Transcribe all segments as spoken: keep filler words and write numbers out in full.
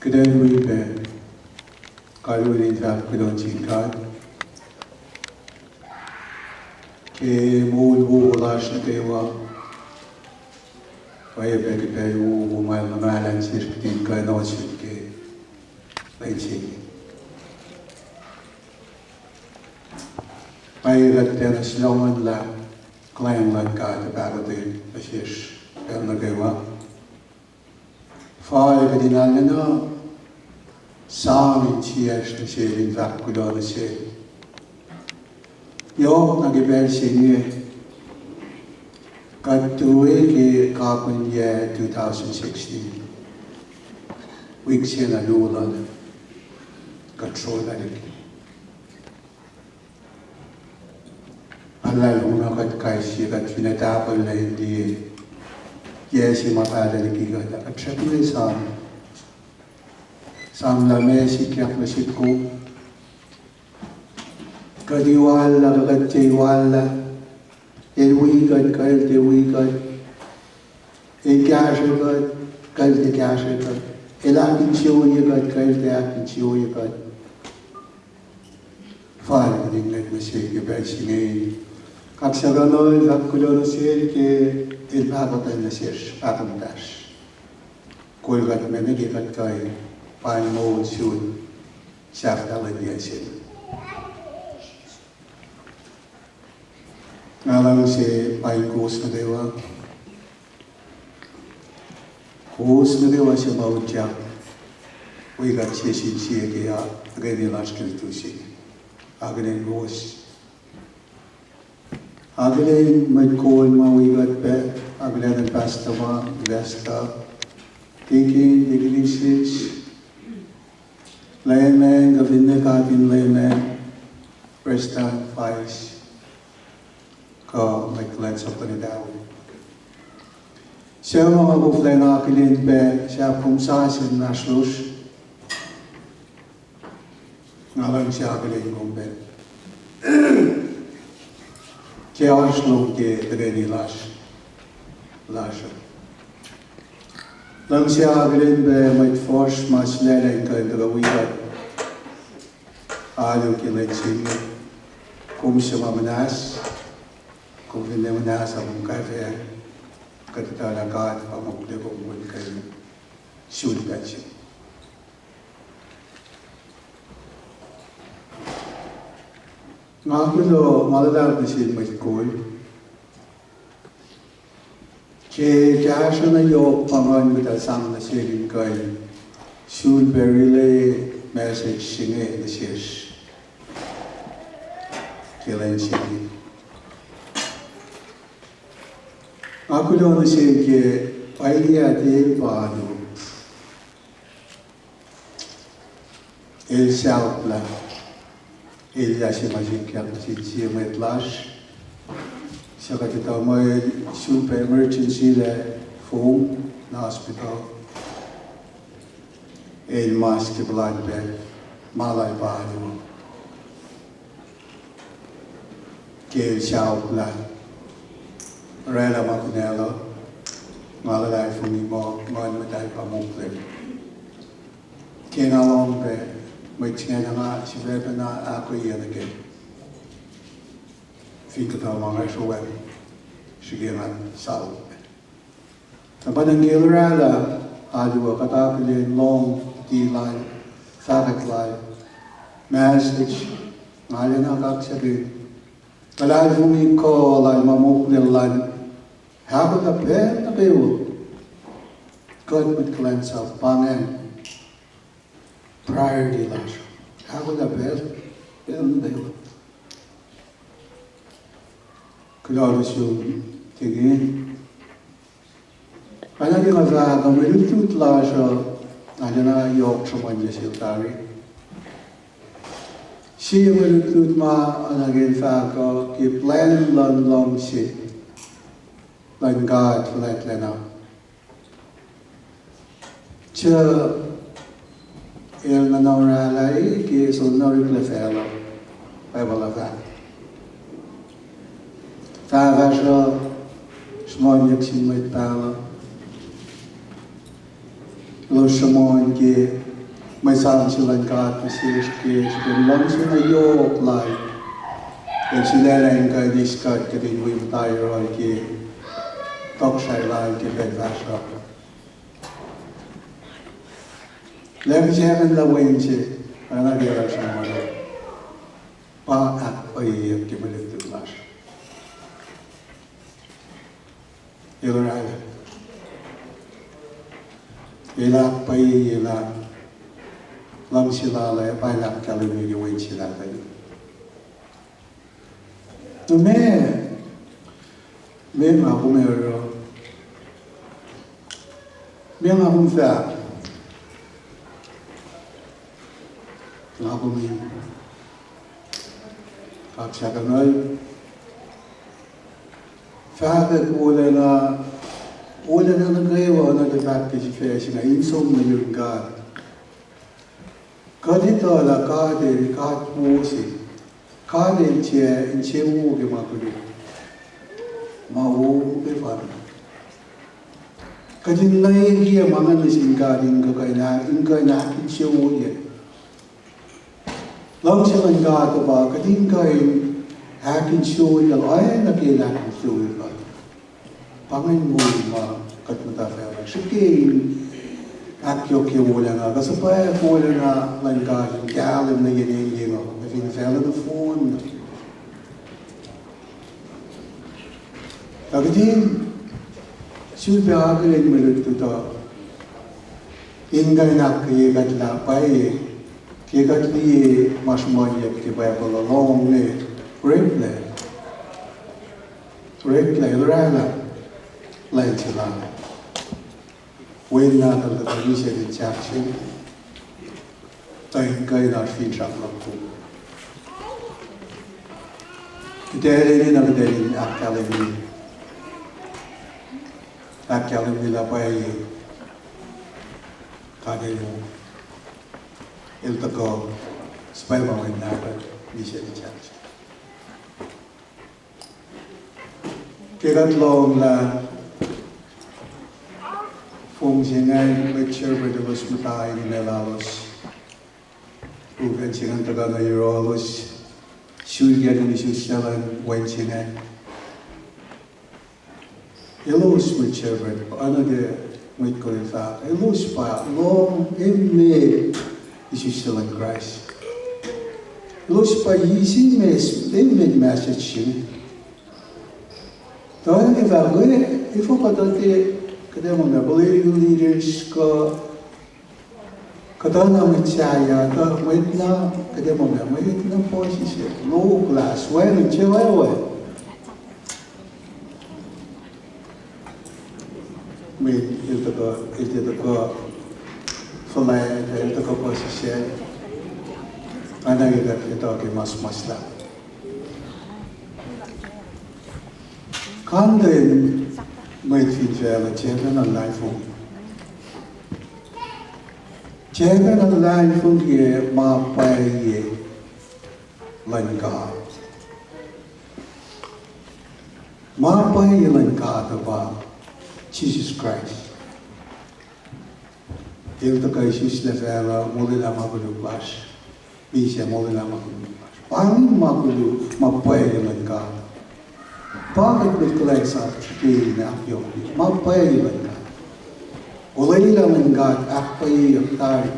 Kuht ac wi pac kalweni in fahk kuloh nuh sin God ke moul wowo lasr nuh kwewa. Oacyacpac ke pacl wowo ma El nuhmahllah nuh sesr kihtin kuh in ohsun ke lwen se inge. Pwacye kuht tiacna sronguhnlah kuhlwacng luhn God ac pahkotwen nuh sesr pacl nuh kwewa. Fal kuht in arulacna sang insiyacsr nuh sel in fahk kuloh nuh sel. Yohk na ke pacl se inge, kuht tui ke kapihn yac two thousand sixteen, wik se na luo lal, kuht srolah liki. Alu na kuht kais sie kuht fin tahpuhllac in liye yac se ma pahlah liki kuht, kuht srackna sang, sang lah meac sikyak nuh sihk kom. Kuht iwaclah, kuht tiac iwaclah. El wi kuht, kuh El tiac wi kuht. El kahsrwe kuht, kuh El tiac kahsrwe kuht. El ahkinsewowoye kuht, kuh El tiac ahkinsewowoye kuht. Fal kuht in ngwet nuh sel ke pacl se inge. Kaksakihnuhl, fahk kuloh nuh sel ke El pahkotwen nuh sesr, pahkomuhtasr. Kol kuht me nuh ke kuht kuh in pain moul sun sahflah luhn yac se. Nga luhngse pain kowos nuh kwewa. Kowos nuh kwewa suc ma utyak wi kuht sie sin sie ke tuhkweni lasr ke lutlut se inge. Akihlen kowos. Akihlen mwet kol ma wi kuht pac, akihlen pastor ma, pastor, deacon, deaconesses, layman, kuh finne katin layman, prestuhn, vice, kuh mwet kuhlwacnsap luhn etawi. Suc ma nga koflah in akihlen pac sahp kom sasuc inmahsrlosr. Nga luhngse akihlen kom pac ke oasr lom ke tuhkweni lasr, lasr uh. Luhngse akihlen pac mwet fuhsr ma sulaclah in kuh in tuhkuh wi kuht alu ke lwen se inge. Kom suc ma muhnahs, kom finne muhnahs ac kom kaifacng, kuht etuh lah God pa mokle kom kom kuh in sun pacl se. Nga kuloh ma luhlahp nuh sin mwet kol ke kahsruh na yohk pa Nguhn Muhtahl sang nuh sel in kuh in sulpac relay message se inge nuh sesr ke lwen se inge. Nga kuloh nuh sel ke pwacye tiac el pa alu. El sahflah, el lah se ma sikyak nuh sin sie mwet lasr suc kuht etuh muh el sulpac emergency lac fong nuh hospital. El mas ke puhlan pacl, ma lal pa alu. Ke el sahflah, oraclah ma kunacl uh, nga luhlahlfongi muh Nguhn Muhtahl pa mokle. Ke nga lohng pac, mwet se inge nga sifacna ahkkweye nuh kac. Fin kuhtuh ma nga srohwacng srihke nga sahflah. Na pa nuh ke el oraclah alu uh, kuht akihlen lohng iti lal, fahkwack lal, message, nga arulacna kaksakihn luhlahlfongi kuh lal ma mokle lal, ahkolah pacl nuh kwewa. Kuht mwet kuhlwacnsap pa ingacn priority lasr. Ahkolah pacl, pacl nuh kwewa. Kuloh nuh sum, Deacon. Oacna ke nga fahk uh, mwe lutlut lasr uh arulacna yohk sruhmuhnyuck sel tari. Sie mwe lutlut ma oacna ke el fahk uh ke plwacn luhn luhngse luhn God fuhlwactlacna, suc el nuhnuh oraclah ke soenna oreklac facluh, Bible uh fahk. Fahfahsruh, sruhmuhnyuck sin mwet pahluh, elos sruhmuhn ke mwe sang se luhn God nuh sesr ke srihpen luhngse na yohk Lal, El sulaclah in kuh in eis kuht kuht in wi muhta yohrohl ke tohkohsrahi Lal ke pacl fahsruh. Lah kihsackuhnlah wen se, oacna ke el sruhmuhn, pa ahkpwacyeyuck ke mwe lutlut lasr. El oraclah, el ahkpwacye lah luhngse Lal uh ac pacl ahkkahlwemye ke wen se lah tuh. Na meac, meac nga kom oruh, meac nga kom fahk, nga kom in kaksakuhnuhl, fahkwack wolacna, wolacna nuh kwewa nuh ke fahk ke sifac se inge in som nuh yurin God. Kuht etuh lah God El God wo se. God El tiac insewowo ke ma koluk, ma wo ke fal. Kuht in liye ma inge nuh sin God in kuh in, in kuh in ahkinsewowoye. Luhngse luhn God uh pa kuht in kuh in ahkinsewowoye, oacna ke El ahkinsewowoye kuht. Pa ingacn moul ma kuht muhta facluh srihke in ahkyohkye wolacna, kuh suhpwacr wolacna luhn God in kahlwem nuh yen engyeng uh nuh fin facluh nohfohn. Tuh kuht in sulpac akihlen mwe lutlut uh in kuh in ahkkweye kuht lah pwacye, ke kuht liye ma sruhmuhnyuck ke Bible uh, lohng ne oreklac, oreklac El oraclah lwen se Lal, wen nahtuhl tuh misac in sahk se, tuh in kuh in oasr finsrak luhk kom. Kuht enenuh na kuht in ahkkahlwemye, ahkkahlwemye lah pwacye God El, El tuhkuh, suhpwacma wen nahtuhl misac in sahk se. Ke kuht lohng lah fong se ingacn mwet shepherd elos muhta in imac lalos, ukacn se ingacn tuhkuh nuh yohrohlos, sulkacn isuslac luhn wen se ingacn. Elos mwet shepherd, oacna ke mwet kol fahk, elos pa lohng emet isuslac luhn Kraist. Elos pa eis emet, emet message se inge. Tuh ke fahk, efuh kuhtuh ke, kuhtuh ma political leaders kuh, kuhtuh na mwet sahyac, tuh mwet na, kuhtuh ma, mwet na puhsisacl, low class, wacngihn se wewe. Mwet el tuhkuh, el tuhkuh fuhlwact, el tuhkuh puhsisacl. Oacna ke kuht etuh ke ma suhmuhslah. Content, mwet fin facluh, tiac pacna luhlahlfongi. Tiac pacna luhlahlfongi ke ma pwacye luhn God. Ma pwacye luhn God uh pa Jisus Kraist. El tuhkuh isuslac facluh, molwelah ma koluk lasr. Misac, molwelah ma koluk lasr. Pa inge ma koluk, ma pwacye luhn God. Pa kuht mwet kuhlwacnsap srihke in ahkyohkye ma pwacye luhn God. Olwelah luhn God ahkpwacyeyuck tari,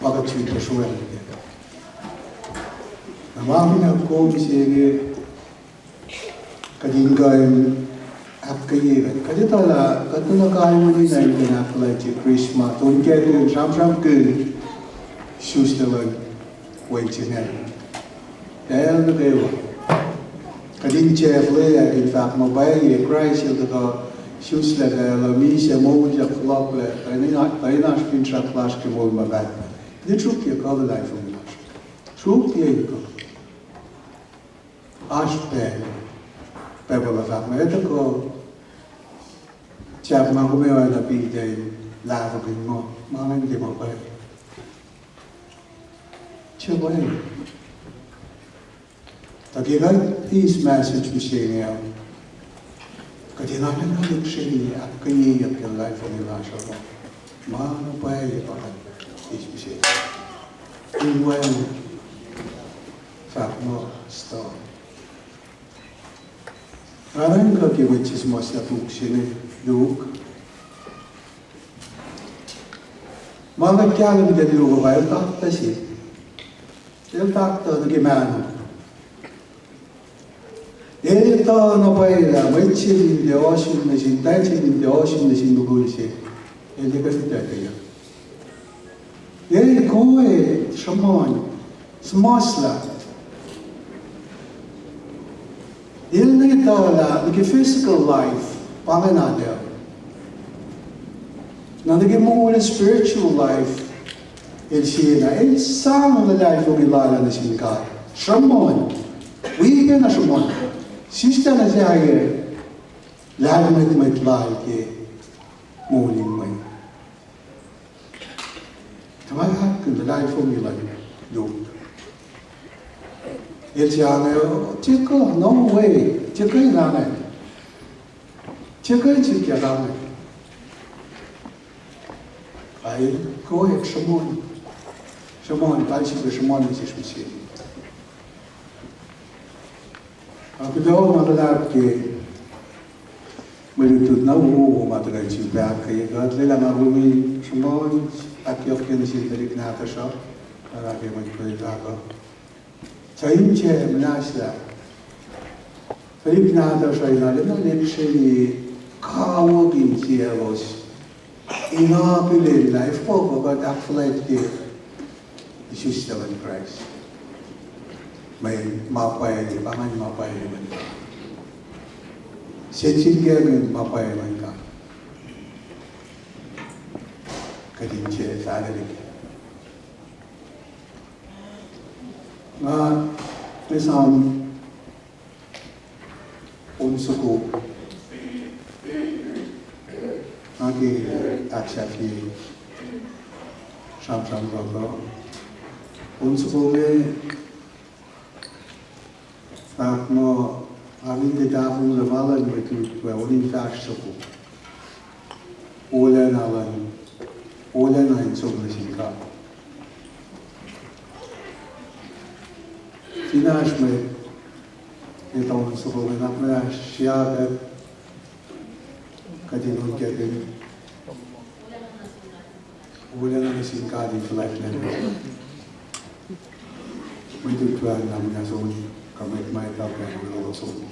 pa kuht sun pihsroal kac. Na ma kunac kom se inge, kuht in kuh in ahkkweye kuht. Kuht etuh lah kuht nuhnak kalweni na in kuh in ahkfuhlwactye Christmas, on kac in sramsramkihn isuslac luhn wen se ingacn. Pacl nuh kwewa kuht in tiac fuhlweack in fahk ma pwacye Kraist el tuhkuh isuslac facluh, misac, moulyak, fohlohklac, tuh in oasr finsrak lasr ke moul ma pahtpaht. Kuht in sruokyac kuh luhlahlfongi lasr. Sruokyac kuh. Oasr pacl, Bible uh fahk muh etuh kuh, sahp ma kom oacna Peter in lahfwekihn muh ma ingacn tiac ma pwacye. Tiac pwacye. Tuh ke kuht eis message mihsenge uh, kuht in arulacna lihksreni ahkkweyeyuck ke luhlahlfongi lasr uh, ma na pwacye pa kuht Ise, in wacngihn fahk muh stop. Arenka ke mwet se suhmuhslah puk se inge, Luke. Ma nga kahlwem ke Luke pa el taktuh se. El taktuh nuh ke mahno. El tuh na pwacye lah mwet se fin tiac ohsun nuh sin, titan se fin tiac ohsun nuh sin mukul se, el tiac kuh in fihtac ke ya. El kuh in sruhmuhn, suhmuhslah. El ne tuh lah nuh ke physical life pa ingena tuh. Na nuh ke moul, spiritual life, el siena, el sang luhlahlfongi lal nuh sin God. Sruhmuhn. Wi pacna sruhmuhn. Sislah nuh sahyac lahlmwetmwet lal ke moul in mwet. Tuhma ahkkihn luhlahlfongi lal Luke. El sang, tiac kuh, no way, tiac kuh in ange. Tiac kuh in sikyak ange. Ac el kuh in sruhmuhn. Sruhmuhn, pal sifil sruhmuhn nuh sesr mihsenge. Ac kuloh ma luhlahp ke mwe lutlut na wowo ma tuhkuh in sifilpac ahkkweye kuht. Lwelah nga kom in sruhmuhn ahkyohkye nuh sin tuhlihk nahtuhsr uh, oruh ke mwet kol fahk uh, sahyacn muhnahslah tuhlihk nahtuhsr uh in arulacna lihksreni kawuck in sielos in akihlen lah efuh kuht ahkfuhlwactye isuslac luhn Kraist. Mwe ma pwacye, pa ingacn ma pwacye luhn God. Sensenkackihn ma pwacye luhn God. Kuht in tiac fahlelihk. Nga esam on soko. Nga ke ahksahfye sramsram kuh kuh on soko inge. Fahk muh, amin ke tahfonglac ma luhn mwet lutlut uh, on in fahsr soko. Wolacna luhn, wolacna in som nuh sin God. Fin oasr mwet etuh on soko inge, nga muhnahs siyuck, kuht in onkakihn wolacna nuh sin God in fuhlwactlacna. Mwe lutlut uh, nga muhnahs on, kuh mwet ma etuh, kuh mwet elos on.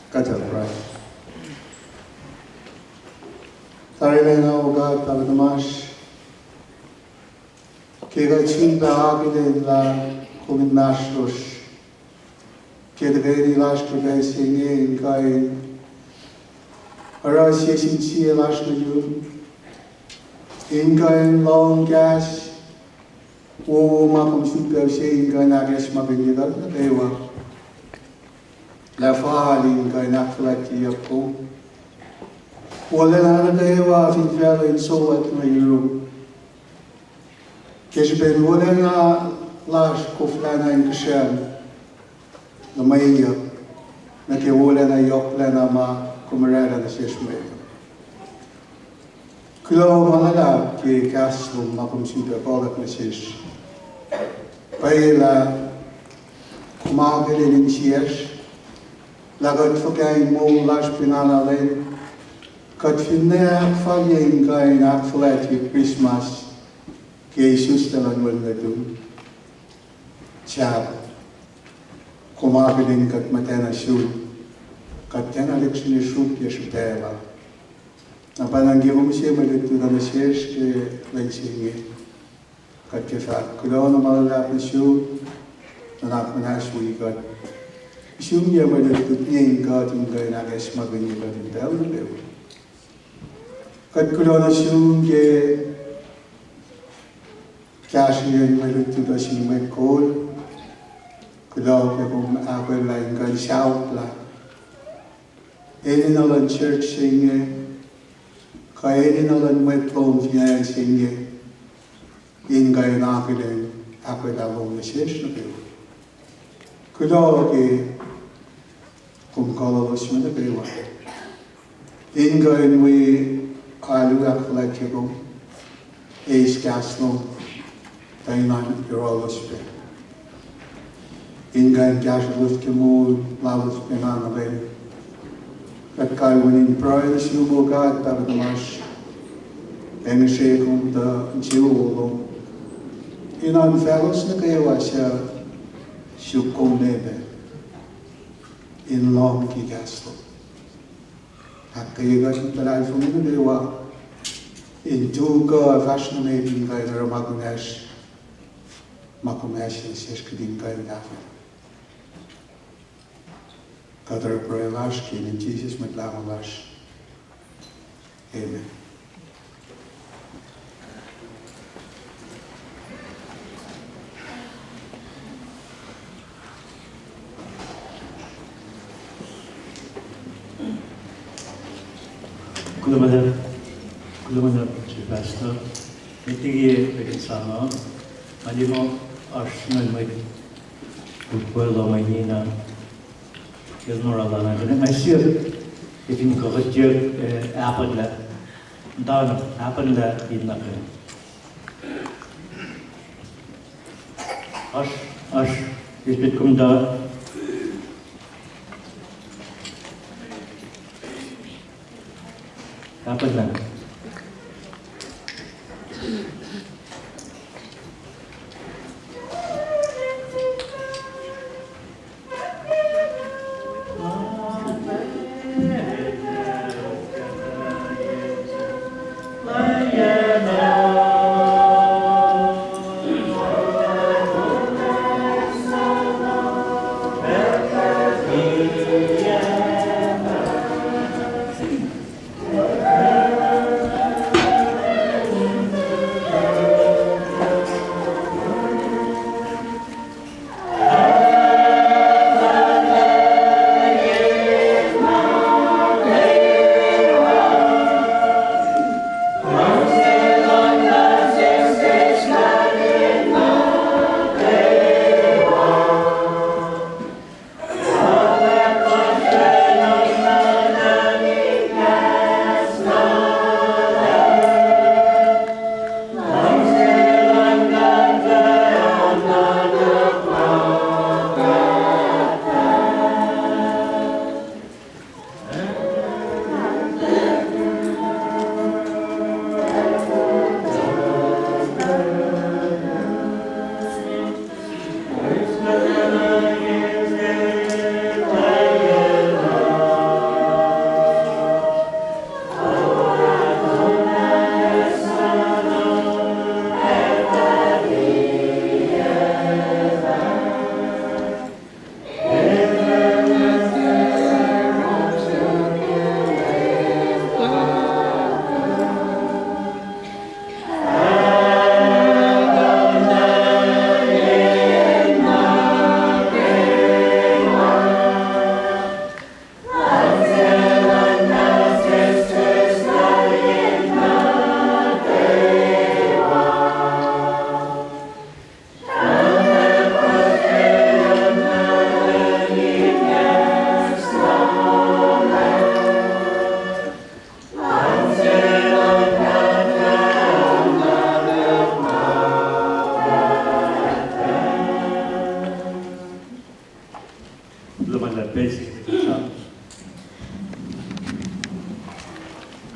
Kuht ac pruhe. Tarilacna, O God, Pahpah tuhmasr, ke kuht sun pac akihlen lah kom inmahsrlosr ke tuhkweni lasr ke pacl se inge in kuh in oruh sie sin sie lasr nuh yom, in kuh in lohng kahs, Wowo ma kom sifilpac use in kuh in ahkacsmakihnye kuht nuh kwewa. Lah fal in kuh in ahkfuhlwactyeyuck kom. Wolacna nuh kwewa fin facluh in solwack nuh yurum. Ke srihpen wolacna lasr koflahna in kihsracng luhmweyuck nuh ke wolacna yohklacna ma kom oraclah nuh sesr mwet. Kuloh ma luhlahp ke kahs lom ma kom sifilpac kuhlwacng nuh sesr. Pwacye lah kom akihlen insiyacsr, lah kuht fuhkah in moul lasr pingana lwen, kuht finne ahkfalye in kuh in ahkfuhlwactye Christmas ke isuslac luhn wen nuhtum. Sahp kom akihlen kuht muhtwacn nuh sum, kuht tiacna lihksreni sruokyac srihpaclah. Na pa nga ke kom use mwe lutlut uh nuh sesr ke lwen se inge, kuht ke fahk kuloh na ma luhlahp nuh sum, nuhnak muhnahs wi kuht. Sum ye mwe lutlut inge in kuht in kuh in ahkacsmakihnye kuht in pacl nuh kwewa. Kuht kuloh nuh sum ke kahsrweyacn mwe lutlut uh sin mwet kol. Kuloh ke kom ahkolah in kuh in sauklah enenuh luhn church se inge, kuh enenuh luhn mwet lom fin acn se inge, in kuh in akihlen ahkolah lom nuh sesr nuh kwewa. Kuloh ke kom kuh lalos nuh kwewa in kuh in wi alu ahkfuhlwactye kom, eis kahs lom, tuh in oan yohrohlos pac in kuh in kahsrwelos ke moul lalos pacna nuh kwewa. Kuht kalweni in pruhe nuh sum, O God Pahpah tuhmasr, ac ngihsre kom tuh insewowo lom in oan faclos nuh kwewa suc suk kom meac pac in lohng ke kahs lom. Ahkkweye kuht in luhlahlfongi nuh kwewa in tu kuh fahsr nuh met in kuh in oruh ma kunacsr, ma kunacsr in sesr kuht in kuh in tahfuh. Kuht oruh pruhe lasr ke inen Jisus Mwet Lahngo lasr. Amen. Kuloh ma luhlahp, kuloh ma luhlahp, Pastor. Met liki Reverend Sano, ma limo oasr nuh met, ukwe loh ma inina. Ke el oruh lana kena nga siyuck, ke fin kuh kuht siyuck, eh, ahpetlah, muhta na ahpetlah in nuh ke. Oasr, oasr, ke sipet kom tuh. Ahpetlah. Praise